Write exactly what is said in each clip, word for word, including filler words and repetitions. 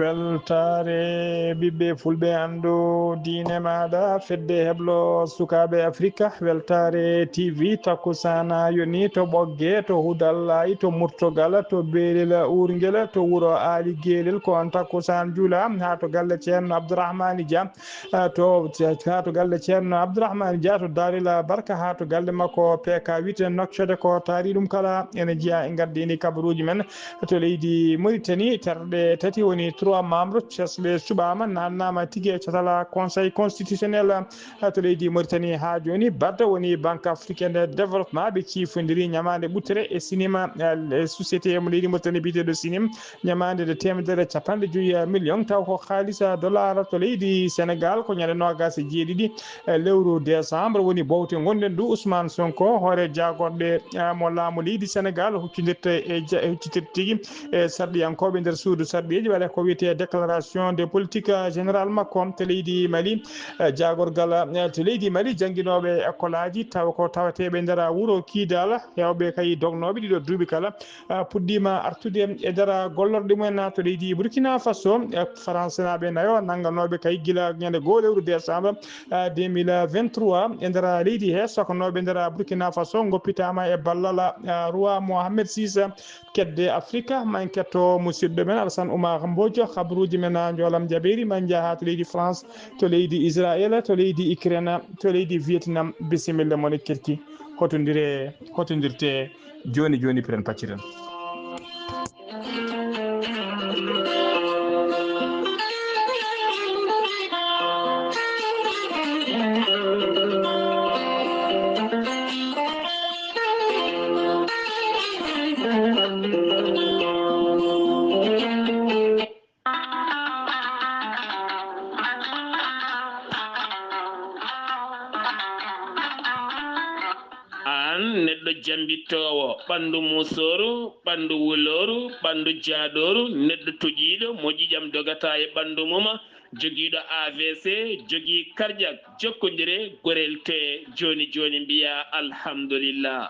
Weltaare ɓiɓɓe fulɓe, anndu diine maaɗa, fedde heblo sukaaɓe Afrika, weltaare T V, takkusaan yoni to Ɓogge, to Hudallaayi, to Murtogal, to Beelel Uurngel, to wuro Aali Geelel, ko on takkusaan juula haa to galle Ceerno Abdourahmani Dia, ah, to, haa to galle Ceerno Abdourahmani Dia, to Daaril Barka, haa to galle makko P K huit Nouakchott, ko taari ɗum kala ene jeyaa e ngardiini kabaruuji men. To leydi Mauritanie, terɗe tati woni trois membres, tesɓe cuɓaama, naatnaama tigi e catal Conseil constitutionnel. To leydi Mauritanie haa jooni, BAD woni Banque africaine de développement, ɓe ciifondiri ñamaande ɓuttere e Sinim, eh, société mo leydi Mauritanie biyeteeɗo Sinim, ñamaande nde teemedere capanɗe joyi million, taw ko haalisa dollar. To leydi Sénégal, ko ñande noogas e jeeɗiɗi, eh, lewru décembre woni bowte ngonɗen du. Ousmane Sonko, hoore jaagorɗe, eh, mo laamu leydi Sénégal, huccidirta e ja-, huccidirta tigi e sarɗiyankooɓe nder suudu sarɗiyeeji, waɗa ko wiyetee déclaration de politique générale makko to leydi Mali. Eh, jaagorgal, eh, to leydi Mali, jannginooɓe école aji, tawa ko tawateeɓe nder wuro Kidal, heewɓe kay dognooɓe ɗiɗo duuɓi kala, ah, puɗɗiima artude e nder gollorɗe mumen to leydi Burkina Faso. Eh, Faransenaaɓe nayo nannganooɓe kay gila ñande goo lewru décembre, ah, deux mille vingt-trois e nder leydi he, sokanooɓe nder Burkina Faso ngoppitaama e ballal, ah, Roi Mohamed six, kedde Afrika. Ma en ketto musidɗo men Alassane Oumar Mbodj, habaruuji men, ah, njoolam jabeeri, ma en njaha to leydi France, to leydi Israël, to leydi Ukraine, to leydi Vietnam. Bisimilla mon e kirki. Hotondire, hotondirte jooni jooni, piren pacciren. Aan neɗɗo jambittoowo, ɓanndu muusooru, ɓanndu wulooru, ɓanndu jaaɗooru, neɗɗo toƴiiɗo mo ƴiiƴam dogataa e ɓanndu mum, jogiiɗo A V C, jogii karjak, jokkondire, gorel tee jooni jooni, mbiyaa alhamdulillah.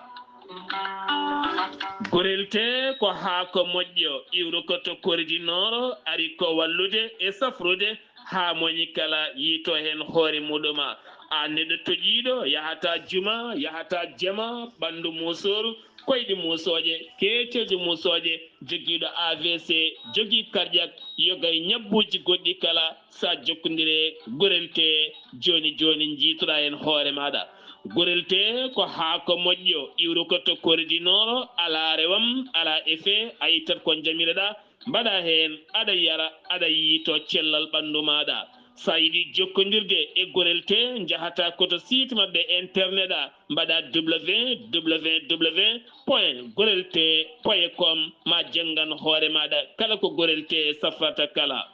Gorel tee ko haako moƴƴo, iwrukoto kordi nooro, ari ko wallude e safrude haa moñi kala yiito heen hoore muɗuma. Aan neɗɗo toƴiiɗo, yahataa juma, yahataa jama, ɓanndu muusooru, koyɗi muusooje, keeceeje muusooje, jogiiɗo A V C, jogii karjak, yoga e ñabbuuji goɗɗi kala, sa jokkondire gorel tee jooni jooni, njiitoɗaa heen hoore maaɗa. Gorel tee ko haako moƴƴo, iwrukoto kordi nooro, alaa rewam, alaa effet, a ittat ko njamiroɗaa, mbaɗaa heen, aɗa yara, aɗa yiito cellal ɓanndu maaɗa. Sa yiɗi jokkondirde e gorel tee, njahataa ko to site maɓɓe internet a, mbaɗaa W W W point gorel tee point com, ma janngan hoore maaɗa kala ko gorel tee safrata kala.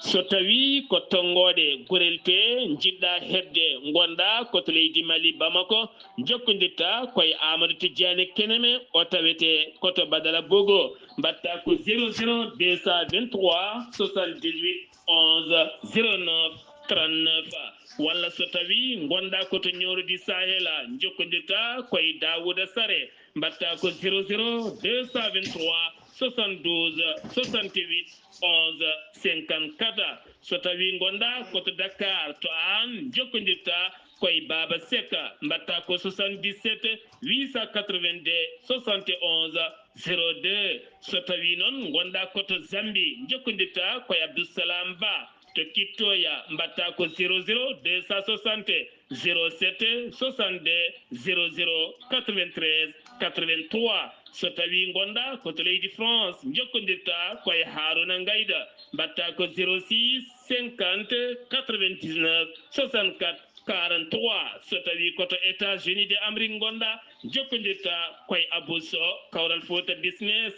So tawii ko tonngooɗe gorel tee njiɗɗaa heɓde, ngonɗaa ko to leydi Mali, Bamako, njokkondirtaa ko e Amadou Tidiane Keneme, o tawetee ko to Badara Bogo. Mbaɗtaa ko zéro zéro deux cent vingt-trois soixante-dix-huit onze zéro neuf trente-neuf. Walla so tawii ngonɗaa ko to Ñooro di Sahel, njokkondirtaa ko e Daouda Sare, mbaɗtaa ko zéro zéro deux cent vingt-trois soixante-douze soixante-huit onze cinquante-quatre. So tawii ngonɗaa ko to Dakar, to aan njokkondirtaa ko e Baba Seck, mbaɗtaa ko soixante-dix-sept huit cent quatre-vingt-deux soixante et onze zéro deux. So tawii noon ngonɗaa ko to Zambie, njokkondirtaa ko e Abdou Salam Ba, to Kittoya, mbaɗtaa ko zéro zéro deux cent soixante zéro sept soixante-deux zéro zéro quatre-vingt-treize quatre-vingt-trois. So tawii ngonɗaa ko to leydi France, njokkondirtaa ko e Harouna Ngayda, mbaɗtaa ko zéro six cinquante quatre-vingt-dix-neuf soixante-quatre quarante-trois. So tawii ko to États-Unis de Amérique ngonɗaa, njokkondirtaa ko e Abou Sow, Kawral Fouta Business,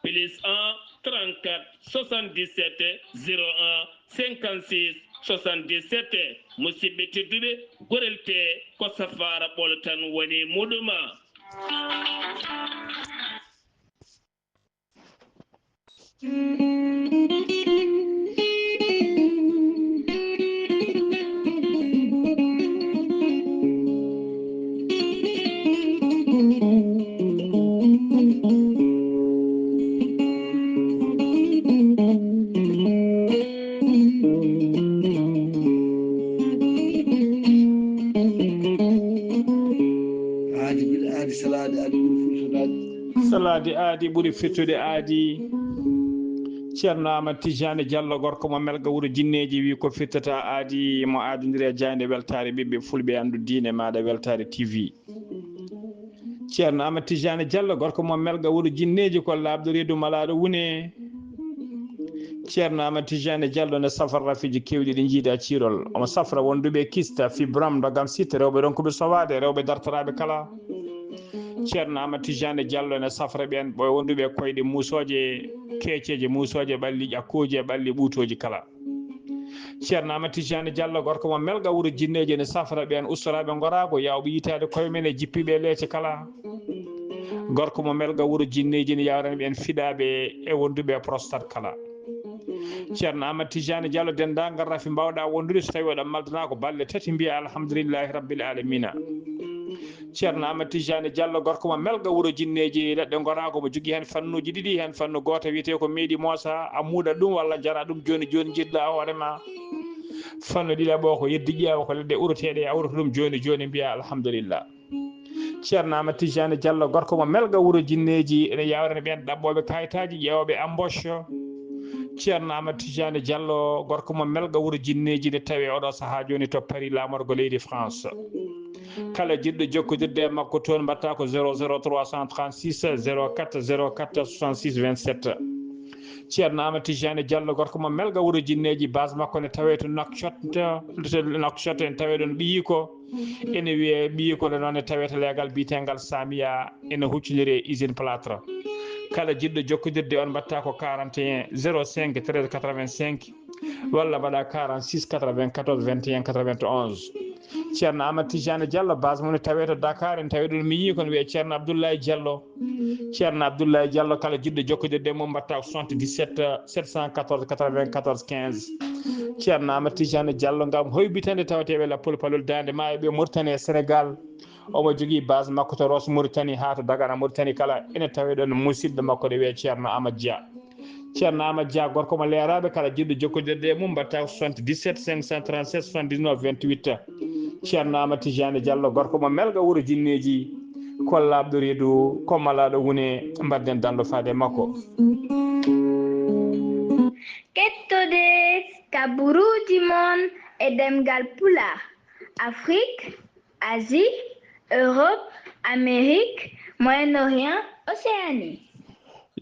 plus un trente-quatre soixante-dix-sept zéro un cinquante-six soixante-dix-sept. Musidɓe tedduɓe, gorel tee ko safaara ɓolo tan woni muɗuma. Laade aadi ɓuri firtude aadi. Ceerno Amadou Tidiane Diallo, gorko mo Melga, wuro Jinneeji, wi ko firtata aadi, mo aadondiri e jaaynde weltaare ɓiɓɓe Fulɓe, anndu diine maaɗa, Weltaare T V. Ceerno Amadou Tidiane Diallo, gorko mo Melga, wuro Jinneeji, ko laaɓɗo reedu malaaɗo wune. Ceerno Amadou Tidiane Diallo ne safra rafiji keewɗi ɗi jiida ciirol. Omo safra wonduɓe kista, fibrom, ndogam sitte, rewɓe ronkuɓe sowaade, rewɓe dartoraaɓe kala. Ceerno Amadou Tidiane Diallo ne safra ɓeen ɓe wonduɓe koyɗe muusooje, keeceeje muusooje, ɓalli ƴakkooji e ɓalli ɓuutooji kala. Ceerno Amadou Tidiane Diallo, gorko mo Melga, wuro Jinneeji, ne safra ɓeen ustoraaɓe ngoraago, yaawɓe yitaade koye men e jippiiɓe e leece kala. Gorko mo Melga, wuro Jinneeji, ne yawrani ɓeen fiɗaaɓe e wonduɓe e prostate kala. Ceerno Amadou Tidiane Diallo, denndaangal rafi mbaawɗa wondude, so tawi oɗon maldana ko balle tati, mbiya alhamdulillahi rabbil alamina. Ceerno Amadou Tidiane Diallo, gorko mo Melga, wuro Jinneeji, leɗɗe ngoraago, mo jogii heen fannuuji ɗiɗi, heen fannu gooto wiyetee ko meeɗi moosa, a muuɗat ɗum walla njara ɗum jooni jooni, njiɗɗa hoore ma. Fannu ɗiɗaɓo ko yeddi ƴeewa ko leɗɗe uroteeɗe, a urata ɗum jooni jooni, mbiya alhamdulillah. Ceerno Amadou Tidiane Diallo, gorko mo Melga, wuro Jinneeji, ene yawrani ɓeen ɗaɓɓooɓe kayitaaji, ƴeewooɓe embauche. Ceerno Amadou Tidiane Diallo, gorko mo Melga, wuro Jinneeji, ne tawi oɗo sahaa jooni to Paris, laamorgo leydi France. Kala jiɗɗo jokkodirde e makko toon, mbaɗta ko zéro zéro trois cent trente-six zéro quatre zéro quatre soixante-six vingt-sept. Ceerno Amadou Tidiane Diallo, gorko mo Melga, wuro Jinneeji, base makko ne tawee to Nouakchott, to Nouakchott, en tawee ɗoon ɓiyiiko. Ene wiyee ɓiyiiko nde noon ne tawee to leegal biyeteengal Samiya, ene huccondiri e usine plâtre. Kala jiɗɗo jokkodirde on, mbaɗta ko quarante et un zéro cinq treize quatre-vingt-cinq, walla mbaɗa quarante-six quatre-vingt-quatorze vingt et un quatre-vingt-onze. Ceerno Amadou Tidiane Diallo, base mum ne tawee to Dakar, en tawii ɗoon miñi ko ne wiyee Ceerno Abdoulaye Diallo. Ceerno Abdoulaye Diallo, kala jiɗɗo jokkodirde e mum, mbaɗta ko soixante-dix-sept sept cent quatorze quatre-vingt-quatorze quinze. Ceerno Amadou Tidiane Diallo, ngam hoybitande tawateeɓe lappol palol Daande Maayo ɓe Mauritanie e Sénégal. Omo jogii base makko to Rosso Mauritanie haa to Dagana Mauritanie kala. Ene tawee ɗoon musidɗo makko ne wiyee Ceerno Amadou Dia. Ceerno Amadou Dia, gorko mo Leeraaɓe, kala jiɗɗo jokkodirde e mum, mbaɗta ko soixante-dix-sept cinq cent trente-sept soixante-dix-neuf vingt-huit. Ceerno Amadou Tidiane Diallo, gorko mo Melga, wuro Jinneeji, ko laaɓɗo reedu, ko malaaɗo wune, mbaɗden danndo faade e makko. Kettode kabaruuji mon e ɗemngal Pulaar, Afrique, Asie, Europe, Amérique, Moyen-Orient, Océanie.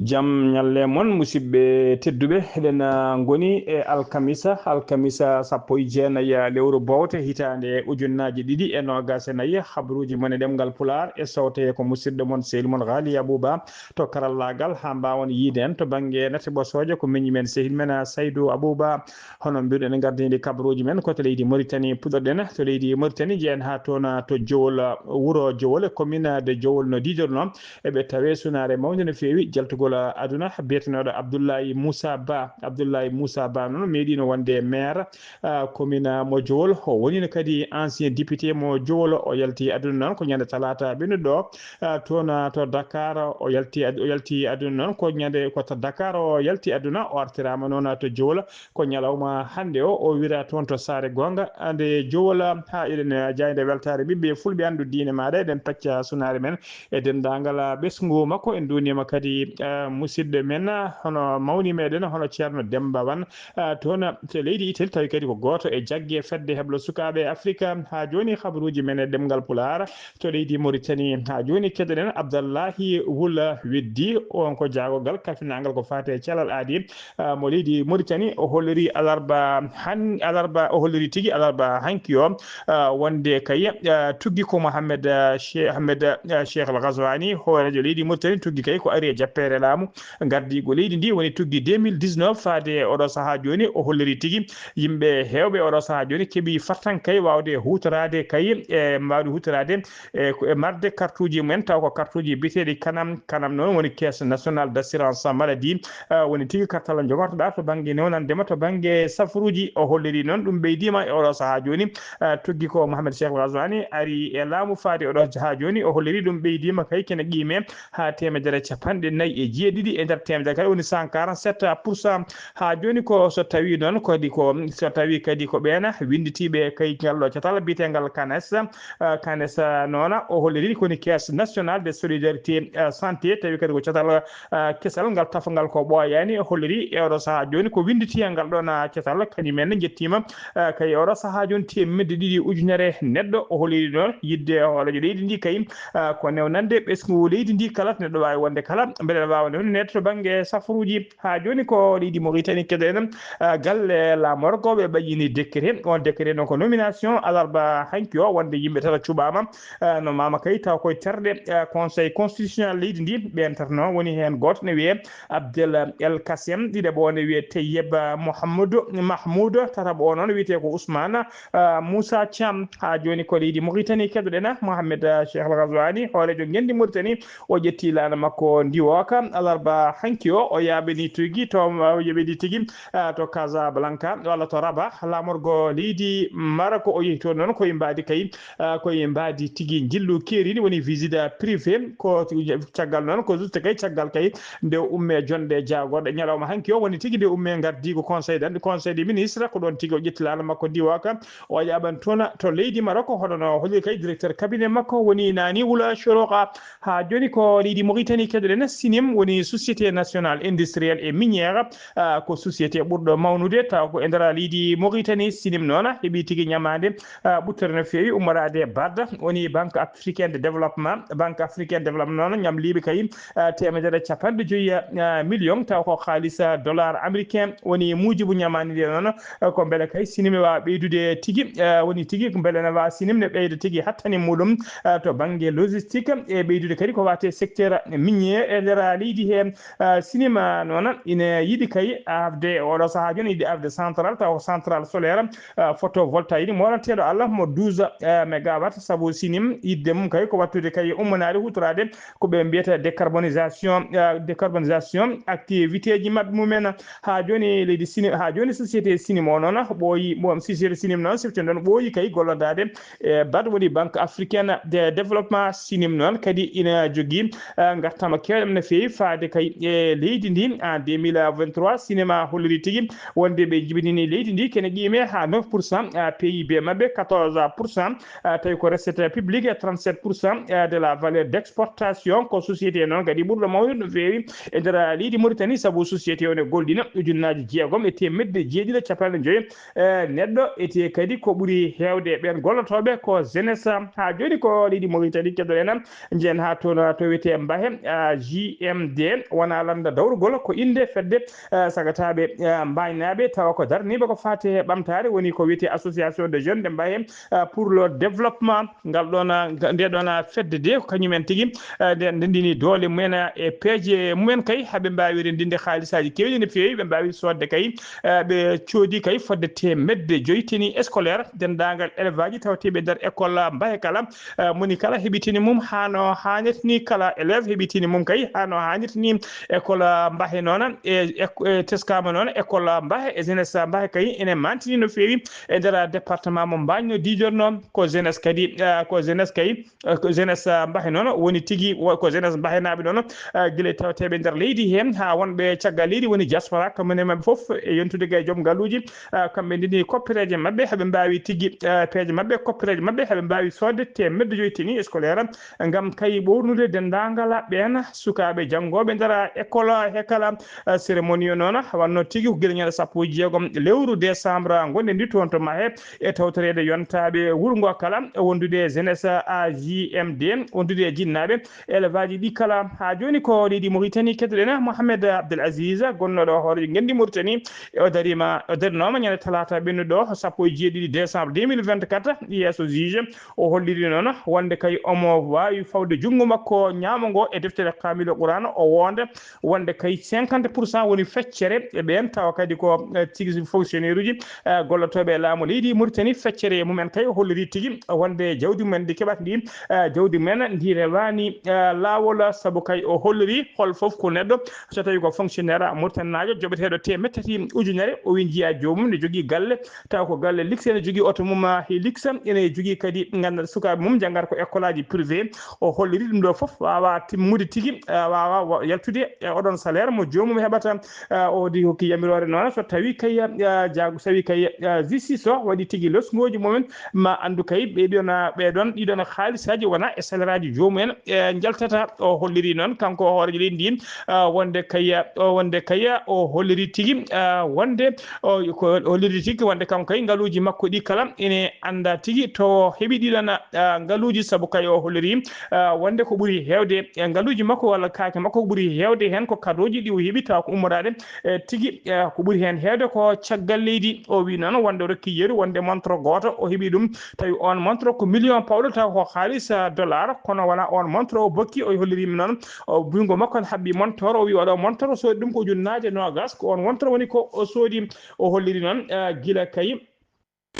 Jam ñalle mon, musidɓe tedduɓe. Eɗen, ah, ngoni e alkamisa, alkamisa sappo e jeenayi lewru Bowte, hitaande ujunnaaji ɗiɗi e noogas e nayi. Habruuji mon e ɗemngal Pulaar e sowte ko musidɗo mon, sehil mon Ghali Abouba to karallaagal, haa mbaawon yiide en to bannge nate ɓosooje ko miñi men, sehil men, ah, Saydou Abouba. Hono mbiruɗen, gardiniiɗi kabaruuji men ko to leydi Mauritanie puɗɗorɗen. To leydi Mauritanie njeyen haa toon to Jowol, wuro Jowol, commune de Jowol no diidornoo. Eɓe tawee sunaare mawnde no feewi jaltugol aduna, biyetenooɗo Abdoulaye Moussa Ba. Abdoulaye Moussa Ba noon meeɗiino wonde maire, ah, commune mo Jowol. O woniino kadi ancien député mo Jowol. O yalti aduna noon ko ñande talaata ɓennuɗo, ah, toon to Dakar. O yalti ad-, o yalti aduna noon ko ñande, ko to Dakar o yalti aduna. O artiraama noon to Jowol. Ko ñalawma hannde o, o wira toon to Saare Goonga, nde Jowol, haa eɗen jaaynde weltaare ɓiɓɓe Fulɓe, anndu diine maaɗa. Eɗen pecca sunaare men e denndaangal ɓesngu makko. En nduwniima kadi, eh, musidɗo men, hono mawni meɗen, hono Ceerno Demmba Wan, eh, toon to leydi Italie, tawi kadi ko gooto e jagge fedde heblo sukaaɓe Afrika. Haa jooni, habaruuji men e ɗemngal Pulaar to leydi Mauritanie. Haa jooni, keɗoɗen Abdallahi Wul Weddi, on ko jaagogal kalfinaangal ko faati e calal aadi, ah, mo leydi Mauritanie. O holliri alarba han-, alarba, o holliri tigi alarba hanki o, ah, wonde kay, ah, tuggi ko Mohamed, ah, Che-, Ahmed, ah, Cheikh Al Ghazouani, hooreejo leydi Mauritanie, tuggi kay ko ari e jappeere laamu ngardiigu leydi ndi, woni tuggi deux mille dix-neuf faade e oɗo sahaa jooni. O holliri tigi yimɓe heewɓe oɗo sahaa jooni keɓi fartan kay waawde huutoraade kay, e mbaawde huutoraade e ko e marde kartuuji mumen, taw ko kartuuji biyeteeɗi kanam. Kanam noon woni Caisse Nationale d'Assurance Maladie, ah, woni tigi kartal jogortoɗaa to bannge newnande ma, to bannge safaruuji. O holliri noon ɗum ɓeydiima e oɗo sahaa jooni. Ah, tuggi ko Mohamed Cheikh Ghazouani ari e laamu faade oɗo sahaa jooni. O holliri ɗum ɓeydiima kay kene qiime haa teemedere e capanɗe nayi e jeeɗiɗi e nder teemedere kadi woni cent quarante-sept pour cent. Haa jooni ko so tawii noon kadi ko, so tawii kadi ko ɓeena winnditiiɓe kay ngal ɗo catal biyetegal canes, eh, canes, eh, noona o holliri ko woni Caisse Nationale de Solidarité, eh, Santé, tawi kadi ko catal, eh, kesal ngal tafangal ko ɓooyaani, o holliri e oɗo sahaa jooni ko winnditi e ngal ɗoon, eh, catal kañum en njettiima, eh, kay oɗo sahaa jooni teemedde ɗiɗi ujunere neɗɗo, o holliri noon yiɗde hooreejo leydi ndi kay, eh, ko newnande ɓesngu leydi ndi kala neɗɗo waawi wonde kala mbeɗa waawa newneede to bannge safaruuji. Haa jooni ko leydi Mauritanie keɗoɗen, ah, galle laamorgo ɓe ɓayyini décret. On décret noon ko nomination alarba hanki o wonde yimɓe tata cuɓaama, ah, no maama kay taw koye terɗe, ah, conseil constitutionnel leydi ndi ɓe ntarno woni heen gooto ne wiyee Abdel El Kassem, ɗiɗaɓo o ne wiyee Teyyeb Mohammadu Mahmoud, tataɓo o noon wiyetee ko Ousmane, ah, Moussa Thiam. Haa jooni ko leydi Mauritanie keɗoɗen Mohamed, ah, Cheikh Al Ghazouani, hooreejo ngenndi Mauritanie, o ƴetti laana makko ndiwooka alarba hanki o, o yaaɓini tigi to, o yaaɓini tigi, ah, to Casablanca walla to Rabat, laamorgo leydi Maroc. O yehi toon noon koye mbaadi kay, ah, koye mbaadi tigi njillu keeriindi, woni visite privée. Ko caggal noon, ko juste kay caggal kay nde umme jonde jaagorɗe ñalawma hanki o, woni tigi nde umme ngardiigu conseil de, conseil des ministres, ko ɗoon tigi o ƴetti laana makko ndiwooka. O yaaɓan toon to leydi Maroc, hono no holli kay directeur cabinet makko woni Nani Wula Choroka. Haa jooni ko leydi Mauritanie keɗoɗen, Sinim woni Société Nationale Industrielle et Minière, ah, ko société ɓurɗo mawnude taw ko e nder leydi Mauritanie. Sinim noon heɓi tigi ñamaande, ah, ɓurtore no feewi ummoraade BAD, woni Banque Africaine de Développement. Banque Africaine de Développement noon ñamliiɓe kay, ah, teemedere capanɗe joyi, ah, million, taw ko kaalis, ah, dollar américain woni muujibu ñamaande nde noon. Eh, ko mbele kay Sinim ne waawa ɓeydude tigi, eh, woni tigi ko mbele ne waawa Sinim ne ɓeyda tigi hattani muɗum, eh, to bannge logistique, e ɓeydude kadi ko wate secteur minier e nder leydi he. Eh, Sinim, eh, noon ina yiɗi kay afde oɗo sahaa jooni, yiɗi afde central, taw ko central solaire, eh, photovoltaïque moɗanteeɗo Allah mo douze, eh, mégawatt, sabu Sinim yiɗde mum kay ko wattude kay ummanaade huutoraade ko ɓe mbiyata décarbonisation, eh, décarbonisation activité ji maɓɓe mumen. Haa jooni leydi Sinim, haa jooni société Sinim o noon ɓooyi, mo, société Sinim noon siften ɗoon ɓooyi kay gollodaade e BAD, woni Banque Africaine de Développement. Sinim noon kadi ina jogii, eh, ngartama keewɗam no feewi faade kay e leydi ndi. En deux mille vingt-trois, Sinim holliri tigi wonde ɓe jibinini leydi ndi kene qiime haa neuf pour cent, eh, P I B maɓɓe, quatorze pour cent, ah, tawi ko recette publique e trente-sept pour cent, ah, de la valeur d'exportation. Ko société noon kadi ɓurɗo mawnude no feewi e nder leydi Mauritanie, sabu société o ne gollina ujunnaaji jeegom e teemedde jeeɗiɗi e capanɗe joyi, eh, neɗɗo. Ete kadi ko ɓuri heewde e ɓeen gollotooɓe ko jeunesse. Haa jooni ko leydi Mauritanie keɗoɗen, njehen haa toon to wiyetee Mbahe, ah, G M D, wonaa lannda dawrugol, ko innde fedde, ah, sagataaɓe, ah, mbaaynaaɓe, tawa ko darniiɓe ko faati e ɓamtaare, woni ko wiyetee Association des Jeunes de Mbahe, ah, pour le Développement. Ngal ɗoon, ah, nde ɗoon, ah, fedde de, ko kañum en tigi, ah, nde ndenndini doole mumen, ah, e peeje mumen kay, haɓe mbaawi renndinde haalisaaji keewɗi no feewi, ɓe mbaawi soodde kay, ah, ɓe coodi kay fodde teemedde joyi tenue scolaire, denndaangal élève aji tawteeɓe nder école, ah, Mbahe kala, ah, moni kala heɓi tenue mum haa no haanirta ni, kala élève heɓi tenue mum kay haa no haanirta ni. École, ah, Mbahe noon, e, e, e teskaama noon, école, ah, Mbahe e jeunesse, ah, Mbahe kay ene mantini no feewi e nder, ah, département mo Mbagne no diidorno. Ko jeunesse kadi, ah, ko jeunesse kay, ah, ko jeunesse, ah, Mbahe noon woni tigi, wo-, ko jeunesse Mbahenaaɓe noon, ah, gila tawteeɓe nder leydi heen haa wonɓe caggal leydi woni diaspora, kamɓe ne maɓɓe fof e yontude kay joom ngalluuji, ah, kamɓe ndini koppereeje maɓɓe, haɓe mbaawi tigi, ah, peeje maɓɓe, koppereeje maɓɓe, haɓe mbaawi soodde teemedde joyi tenue scolaire ngam kay ɓoornude denndaangal ɓeen sukaaɓe janngooɓe nder école he kala. Eh, cérémonie o noon, wannoo tigi ko gila ñande sappo e jeegom lewru décembre ngonɗen ndi toon to Mahe, e tawtoreede yontaaɓe wuro ngo kala, wondude e jeunesse A J M D, wondude e jinnaaɓe, élève aji ɗi kala. Haa jooni ko leydi Mauritanie keɗoɗen Mohamed Abdel Aziz, gonnooɗo hooreejo ngenndi Mauritanie. O dariima, o darinooma ñande talaata ɓennuɗo, sappo e jeeɗiɗi décembre deux mille vingt-quatre, yeeso juge. O holliri noon wonde kay omo waawi fawde junngo makko ñaamo ngo e deftere Kaamil Qur'aana, o woonda wonde kay cinquante pour cent woni feccere e ɓeen, tawa kadi ko, eh, tigi fonctionnaire uji, eh, gollotooɓe e laamu leydi Mauritanie. Feccere e mumen kay o holliri tigi wonde jawdi mumen ndi keɓata ndi, eh, jawdi mumen ndi rewaani, eh, laawol, sabu kay o holliri hol fof ko neɗɗo, so tawi ko fonctionnaire mauritanaajo joɓeteeɗo teemedde tati ujunere, o wi njiya joomum ne jogii galle, taw ko galle luxe, ene jogii oto mum, ah, Hilux, ene jogii kadi ngannduɗaa sukaaɓe mum njanngata ko école aji privé. O holliri ɗum ɗo fof waawa timmude tigi, ah, waawa wa- yaltude e oɗon salaire mo joomum heɓata. Ah, o di hokki yamiroore noon, so tawi kay, ah, jaago, so tawi kay, ah, justice o waɗi tigi losngooji mumen, ma anndu kay ɓe ɗon, ah, ɓe ɗon, ɗi ɗon haalisaaji wona e salaireaaji joomum en, eh, njaltata. O holliri noon kanko hooreejo leydi ndi, ah, wonde kay, o wonde kay o holliri tigi, ah, wonde o ko holliri tigi wonde kanko kay ngaluuji makko ɗi kala ene annda tigi to heɓi ɗi ɗon, ah, ngaluuji, sabu kay o holliri, ah, wonde ko ɓuri heewde e ngaluuji makko walla kaake makko ko ɓuri heewde heen ko kadooji ɗi o heɓi tawa ko ummoraade, eh, tigi, eh, ko ɓuri heen heewde ko caggal leydi. O wi noon wonde o rokki yeru wonde montre gooto o heɓi ɗum, tawi on montre ko million pawɗo taw ko haalis, ah, dollar, kono wona on montre o bokki. O holliri mi noon o buyngo makko ne haɓɓi montre, o wi oɗo montre o soodi ɗum ko ujunnaaje noogas, ko on montre woni ko o soodi. O holliri noon, ah, gila kay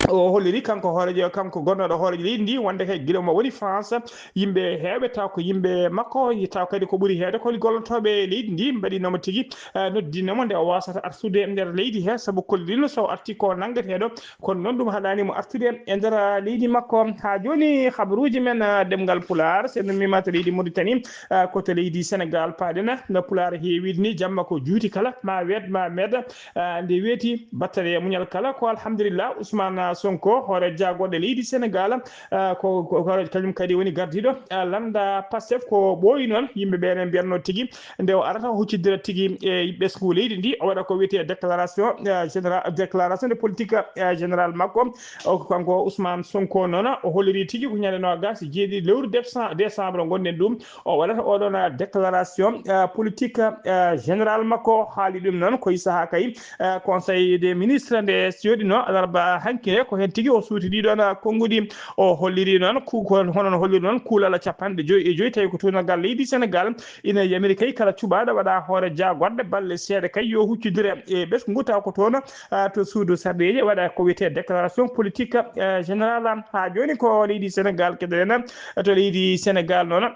o holliri kanko hooreejo, kanko gonnooɗo hooreejo leydi ndi wonde kay gila mo woni France, yimɓe heewɓe taw ko yimɓe makko, taw kadi ko ɓuri heewde ko gollotooɓe leydi ndi mbaɗinomo tigi, eh, noddinemo nde o wasata artude nder leydi he, sabu kollirino so arti ko nanngeteeɗo, kono noon ɗum haɗani mo artude e nder leydi makko. Haa jooni habaruuji men, eh, ɗemngal Pulaar, so en mimata leydi Mauritanie, eh, ko to leydi Sénégal paaɗen, no Pulaar heewiri ni, jamma ko juuti kala, ma weed ma meeda, ah, nde weeti battane e muñal kala ko alhamdulillah. Ousmane Sonko, hoore jagorɗe leydi Sénégal, ah, ko, ko, ko kañum kadi woni gardiiɗo, ah, lannda Pastef. Ko ɓooyi noon, yimɓe ɓe ne mbiyatno tigi nde o arata o huccidira tigi e ɓesngu leydi ndi, o waɗa ko wiyetee déclaration, ah, générale, déclaration de politique, ah, générale makko. O ko kanko Ousmane Sonko noon o holliri tigi ko ñande noogas e jeeɗiɗi lewru depsa-, décembre ngonɗen ɗum, o waɗata oɗon, ah, déclaration, ah, politique, ah, générale makko. Haali ɗum noon ko e sahaa kay, ah, conseil des ministres nde jooɗino alarba hanki he, ko heen tigi o suuti ɗiɗon, ah, konnguɗi. O holliri noon ku-, ko hono no holliri noon kuulal capanɗe joyi e joyi, tawi ko tuunagal leydi Sénégal ina yamiri kay kala cuɓaaɗo waɗa hoore jagorɗe balle seeɗa kay yo huccondire e ɓesngu taw ko toon, ah, to suudu sarɗiiji waɗa ko wiyetee déclaration politique, ah, générale. Haa jooni ko leydi Sénégal keɗoɗen, to leydi Sénégal noon.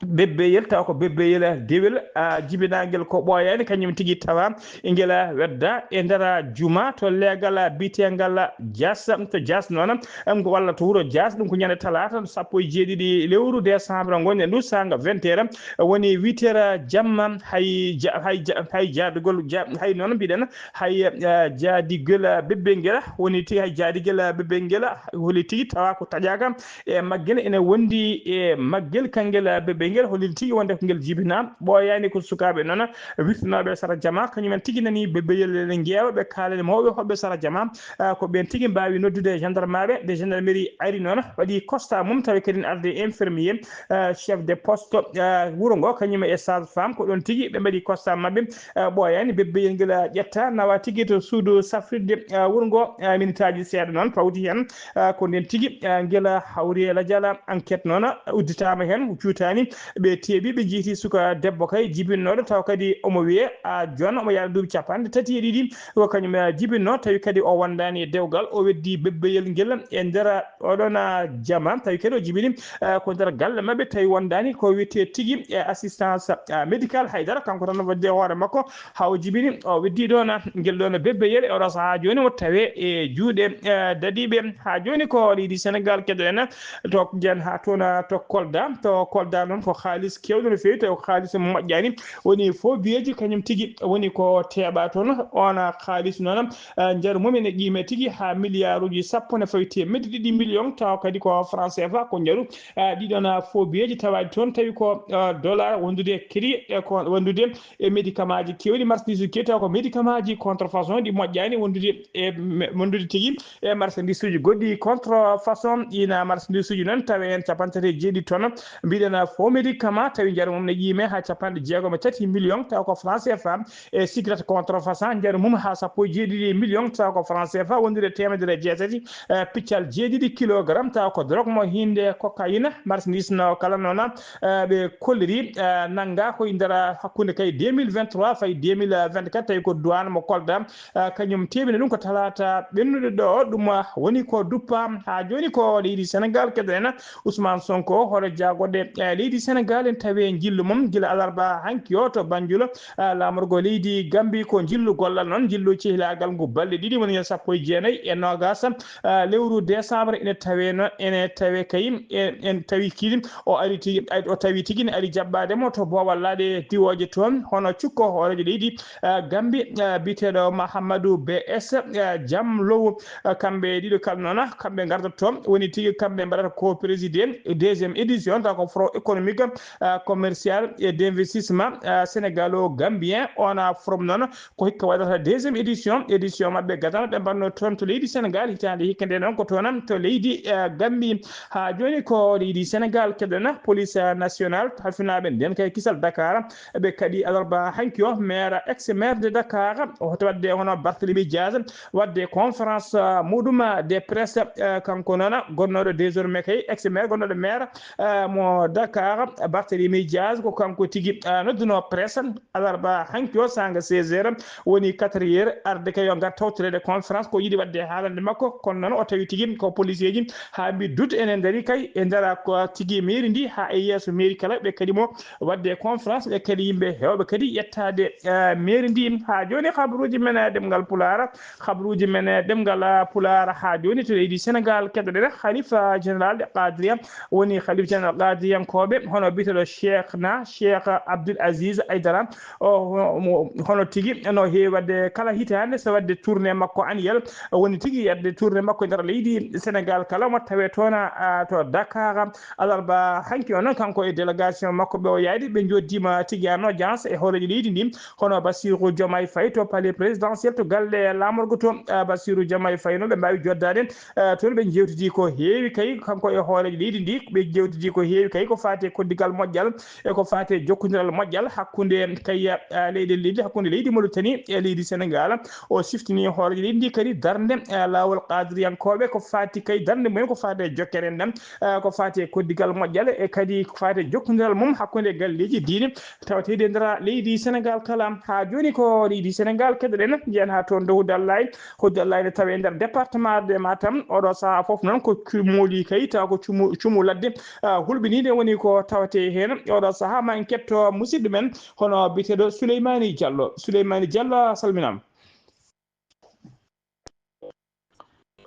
Bebbeyel, taw ko bebbeyel dewel, ah, jibinaangel ko ɓooyaani, kañum tigi tawa ngel wedda e nder juma to leegal biyeteegal Diass, to Diass noon, em, ko walla to wuro Diass, ɗum ko ñande talaata sappo e jeeɗiɗi lewru décembre ngonɗen ndu, saanga vingt heures, woni huit heures jamma, hay ja-, hay ja-, hay jaadugol ja-, hay noon mbiɗen, hay, eh, jaadigol, eh, bebbel ngel, woni tigi hay jaadigol, eh, bebbel ngel, holi tigi tawa ko taƴaaka e maggel, ene wondi e maggel kangel, eh, bebbel ngel, holi tigi wonde ko ngel jibina. Ɓooyaani ko sukaaɓe noon wirtinooɓe sara jama, kañumen tigi nani bebbeyel ene ngeewa, ɓe kaalani mawɓe hoɓɓe sara jama, eh, ko ɓeen tigi mbaawi noddude gendarmerie, nde gendarmerie ari noon, waɗi constat mum, tawi kadi arde infirmier, eh, chef de poste, eh, wuro ngo, kañum e sage femme, ko ɗoon tigi ɓe mbaɗi constat maɓɓe, eh, ɓooyaani, bebbeyel ngel, eh, ƴetta, nawa tigi to suudu safrirde, eh, wuro ngo, eh, minitaaji seeɗa noon pawti heen, eh, ko ndeen tigi, eh, ngel hawri e lajal enquête noon, udditaama heen, juutaani, ɓe teeɓi, ɓe njiiti suka debbo kay jibinnooɗo, taw kadi omo wiyee, ah, John, omo yaara duuɓi capanɗe tati e ɗiɗi, ko kañum, eh, jibinno, tawi kadi o wondaani e dewgal, o weddi bebbeyel ngel e nder oɗon, ah, jama, tawi kadi o jibini, eh, ko nder galle maɓɓe, tawi wondaani ko wiyetee tigi e assistance, ah, médicale haydara, kanko tan waɗde hoore makko, haa o jibini, o weddi ɗoon, ah, ngel ɗoon bebbeyel, e oɗo sahaa jooni o tawe e juuɗe, eh, daɗiiɓe. Haa jooni ko leydi Sénégal keɗoɗen, to njen haa toon, ah, to Kolda, to Kolda noon ko haalis keewɗo no feewi, tawi ko haalis moƴƴaani, woni faux billets ji, kañum tigi woni ko teeɓa toon. Oon haalis noon, ah, njaru mum ene qiime tigi haa miliyaaruuji sappo ne fawi teemedde ɗiɗi million, tawa kadi ko franc C F A ko njaru, ah, ɗiɗon, ah, faux billets ji tawaaɗi toon, tawi ko, ah, dollar wondude crédit e ko wondude e médicament ji keewɗi, marchandise uji keewɗi, tawa ko médicament ji contrefaçon ɗi moƴƴaani wondude e me-, wondude tigi e marchandise uji goɗɗi contrefaçon. Ina marchandise uji noon tawi heen capanɗe tati e jeeɗiɗi tonnes, mbiɗen faux médicament, tawi njaru mum ne qiime haa capanɗe jeegom e tati million, tawa ko franc C F A, e cigarette contrefaçon, njaru mum haa sappo e jeeɗiɗi million, tawa ko franc C F A, wondude teemedere e jeetati, eh, piccal jeeɗiɗi kilogramme, tawa ko drogue mo hiinde cocaïne, marchandise no kala noon, eh, ɓe kolliri, eh, nannga ko e nder hakkunde kay deux mille vingt-trois fayi deux mille vingt-quatre, tawi ko douane mo Kolda, eh, kañum teeɓini ɗum ko talaata ɓennuɗo ɗo, ɗum, eh, woni ko duppa. Haa jooni ko leydi Sénégal keɗoɗen, Ousmane Sonko, hoore jagorɗe, eh, leydi Senegal en tawi njillu mum gila alarba hanki o to Banjul, ah, laamorgo leydi Gambi ko njillu gollal noon, njillu cehlaagal ngu balɗe ɗiɗi woni sappo e jeenayi e noogaas, ah, lewru décembre ene tawe noon, ene tawe kay, en, en tawi kadi o ari tigi, o tawi tigi ne ari jaɓɓaade mo to Boowal Laaɗe diwooje toon, hono cukko hooreejo leydi, ah, Gambi, ah, biyeteeɗo Mahamadou B S, ah, Jam Lowo, ah, kamɓe ɗiɗo kala noon, kamɓe ngardotoo, woni tigi kamɓe mbaɗata ko président deuxième édition, taw ko Front économique, ah, commercial et d'investissement, ah, sénégalo-gambien, on a forum noon, ko hikka waɗata deuxième édition, édition maɓɓe gadano ɓe mbanno toon to leydi Sénégal, hitaande hikka nde noon ko toon to leydi, ah, Gambie. Haa jooni ko leydi Sénégal keɗoɗen, police, ah, nationale, halfinaaɓe nden kay kisal Dakar, ɓe kadi alarba hanki o, maire, ex-maire de Dakar, o hoto waɗde hono Barthélémy Diaz, waɗde conférence, ah, muɗum, ah, de presse, ah, kanko noon gonnooɗo désormais kay ex-maire, gonnooɗo maire, ah, mo Dakar, Barthélémy Diaz, ko kanko tigi, ah, nodduno presse, alarba hanki o, saanga seize heures, woni quatre heures, arde kay yo ngar tawtoreede conférence, ko yiɗi waɗde haalande makko, kono noon o tawi tigi ko police ji haa mbi dut ene ndari kay e ndara ko tigi mairie ndi haa e yeeso mairie kala, ɓe kadi mo waɗde conférence, ɓe kadi yimɓe heewɓe kadi yettaade, eh, mairie ndi. Haa jooni, habruuji men, eh, ɗemngal Pulaar, habruuji men, eh, ɗemngal, eh, Pulaar. Haa jooni, to leydi Sénégal, keɗoɗen Khalifa Général de Qadiriya, woni Khalifa Général Qadiriyankooɓe, hono biyeteeɗo Cheikh na, Cheikh Abdoul Aziz Aïdara, o, o, mo, hono tigi no heewi waɗde kala hitaande, so waɗde tournée makko annuelle, woni tigi waɗde tournée makko e nder leydi Sénégal kala, mo tawe toon, a, to Dakar, alarba hanki o noon, kanko e délégation makko ɓe o yahdi, ɓe njoddiima tigi en audience e hooreejo leydi ndi, hono Bassirou Diomaye Faye to palais présidentiel to galle laamorgo to, ah, Bassirou Diomaye Faye noon ɓe mbaawi joddaade, ah, toon ɓe njeewtidi ko heewi kay, kanko e hooreejo leydi ndi, ɓe njeewtidi ko heewi kay ko faati e koddigal moƴƴal e ko faati e jokkondiral moƴƴal hakkunde kay, ah, leyɗe leydi, hakkunde leydi Mauritanie e leydi Sénégal. O siftini hooreejo leydi ndi kadi darnde, ah, laawol qadiriyankooɓe ko faati kay darnde mumen ko faati e jokkere enɗam, ah, ko faati e koddigal moƴƴal e kadi ko faati e jokkondiral mum hakkunde galleeji diine tawateeɗi e nder leydi Sénégal kala. Haa jooni ko leydi Sénégal keɗoɗen, njiyan haa toon to Hudallay. Hudallay ne tawe e nder département de Matam. Oɗo sahaa fof noon ko cumooli kay, tawa ko cumu, cumu ladde, ah, hulɓiniinde woni ko tawetee heen. Oɗo sahaa ma en ketto musidɗo men hono biyeteeɗo Souleymani Diallo. Souleymani Diallo, a salminaama.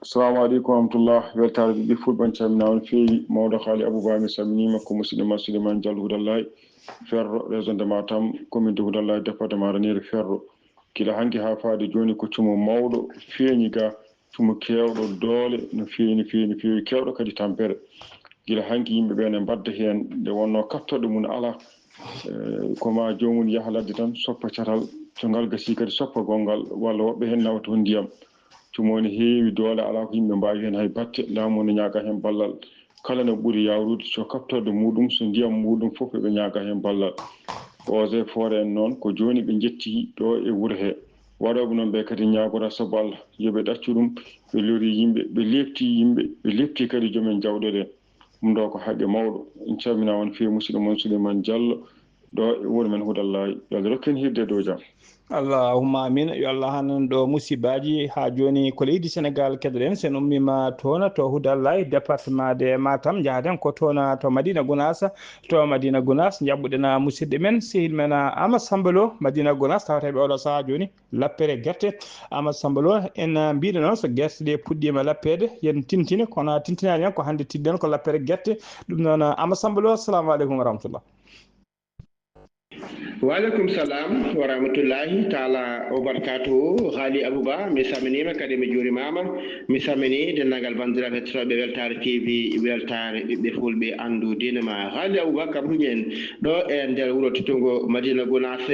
Assalamu aleykum wa rahmatullah. Weltaare ɓiɓɓe fulɓe, on calminaa on feewi. Mawɗo Haali Abouba, mi salminiima, ko musidɗo ma Souleymane Diallo Hudallay, Ferro, région de Matam, commune de Hudallay, département Ranérou, Ferro. Gila hanki haa faade jooni ko cumo mawɗo feeñi ga, cumo keewɗo doole, no feewi, no feewi, no feewi, keewɗo kadi tampere. Gila hanki yimɓe ɓe ne mbadda heen, nde wonnoo kattooɗo mum alaa. Eh, ko ma joomum yaha ladde tan, soppa catal, so ngal gasii kadi soppa gonngal, walla woɓɓe heen nawa toon ndiyam. Cumo ne heewi doole, alaa ko yimɓe mbaawi heen hay batte, laamu ne ñaaga heen ballal. Kala no ɓuri yaawrude, so kaɓtorde muuɗum, so ndiyam muuɗum fof, eɓe ñaaga heen ballal. Eaux et Forêts en noon, ko jooni ɓe njetti ɗo e wuro he. Waɗooɓe noon ɓe kadi ñaagora sabu Allah, yo ɓe ɗaccu ɗum, ɓe lori yimɓe, ɓe leepti yimɓe, ɓe leepti kadi joomen jawɗeele. Ɗum ɗo ko haqqe mawɗo. En calminaa on feewi, musidɗo mon Souleymane Diallo, ɗo e wuro men Hudallaahi. Yo Allah rokku en hirde dow jam. Allahumma amin. Yo Allah hanan ɗo musibaaji. Haa jooni ko leydi Senegaal keɗoɗen. So en ummiima toon to Hudallaahi, département de Matam, njahaten ko toon to Madina Gunaas. To Madina Gunaas, njaɓɓuɗen musidɗo men, sehil men Ama Samba Lo, Madina Gunaas, tawata ɓe oɗo sahaa jooni lappere gerte. Ama Samba Lo, en mbiɗo noon so gerte ɗe puɗɗiima lappeede, yen tintine, kono a tintinaani en ko hannde tidden ko lappere gerte. Ɗum noon, Ama Samba Lo, assalamu aleykum wa rahmatullah. Wa aleykum salam wa rahmatullahi taala wa barakatuhu. Haali Abouba, mi salminiima kadi mi juurimaama. Mi salmini denndaangal banndiraaɓe hettotooɓe Weltaare T V, Weltaare ɓiɓɓe fulɓe, anndu diine ma. Haali Abouba, kam huñi en ɗo e nder wuro teddungo Madina Gunaas,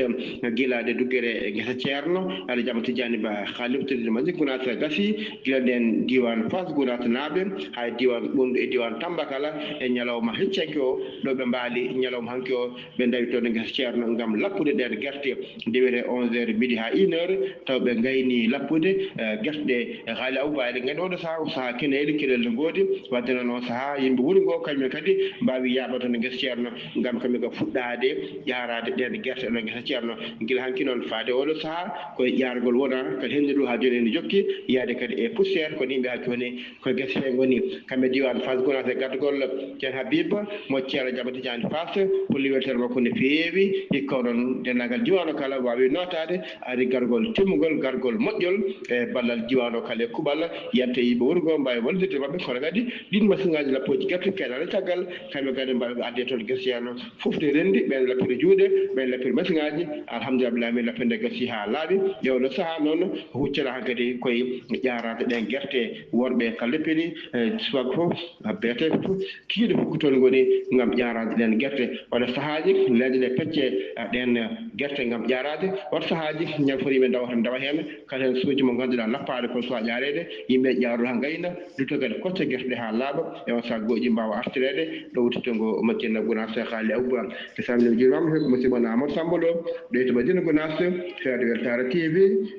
gila nde duggere ngesa Ceerno Alhaji Ahmad Tidiani Ba, Khalifa Teddude Madina Gunaas gasi, gila nden diiwaan Faas Gunaas naaɓe, haa e diiwaan Ɓunndu e diiwaan Tamba kala, e ñalawma heccanke o, ɗo ɓe mbaali ñalawma hanki o, ɓe ndawi toon e ngesa Ceerno ngam lappude ɗeen gerte, nde wiyetee onze heures, midi haa une heure, taw ɓe ngayni lappude, eh, gerte ɗe. E haali Abouba, eɗen nganndi oɗo sahaa ko sahaa keneeli, keneeli no ngoodi, wadde noon on sahaa yimɓe wuro ngo kañumen kadi mbaawi yaaɓa toon e ngesa Ceerno, ngam kamɓe ko fuɗɗaade ƴaaraade ɗeen gerte ɗo ngesa Ceerno. Gila hanki noon faade oɗo sahaa ko e ƴaargol wona, kadi henndu ndu haa jooni ene jokki yaade kadi e poussière, kono yimɓe haa jooni ko gese he ngoni. Kamɓe diiwaan Fass Gunaas e gardagol Ceerno Habib mo Ceerno Jaɓate Caani Fass, holli weltere makko no feewi. Hikka onon denndaangal diiwaan o kala waawi nootaade, ari gargol timmugol, gargol moƴƴol e ballal diiwaan o kala e kuuɓal, yante yimɓe wuro ngo mbaawi wallidirde maɓɓe, kono kadi ɗiin masiŋaaji lappooji gerte keedani caggal, kamɓe kadi mbaawi ko adde toon gese Ceerno. Fof de renndi, ɓeen lappiri juuɗe, ɓeen lappiri masiŋaaji. Alhamdulillah, min lappirde gasi haa laaɓi. E oɗo sahaa noon, huccata hankadi koye ƴaaraade ɗeen gerte. Worɓe kala leppini, e, suwak fof, beete fof, kiiɗe fof ko toon ngoni ngam ƴaaraade ɗeen gerte. Waɗa sahaaji, leyɗe ɗe pecce, e, ɗeen gerte ngam ƴaaraade. Waɗa sahaaji, ñande fof yimɓe ndawa heen, ndawa heen. Kala heen suuji mo ngannduɗaa lappaade kono suwaa ƴaareede, yimɓe ƴaaroɗo haa ngayna, luttoo kadi koccee gerte ɗe haa laaɓa, e on sahaa gooƴi mbaawa artireede ɗo wuttitongo Madina Gunaas. Haali Abouba, mi salminiima, mi juuriima, mi heɓi musidɗo mon Amadou Samba Lo, ɗo to Madina Gunaas, feere weltaare T V,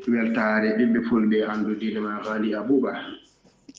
weltaare ɓiɓɓe fulɓe, anndu diine ma Haali Abouba.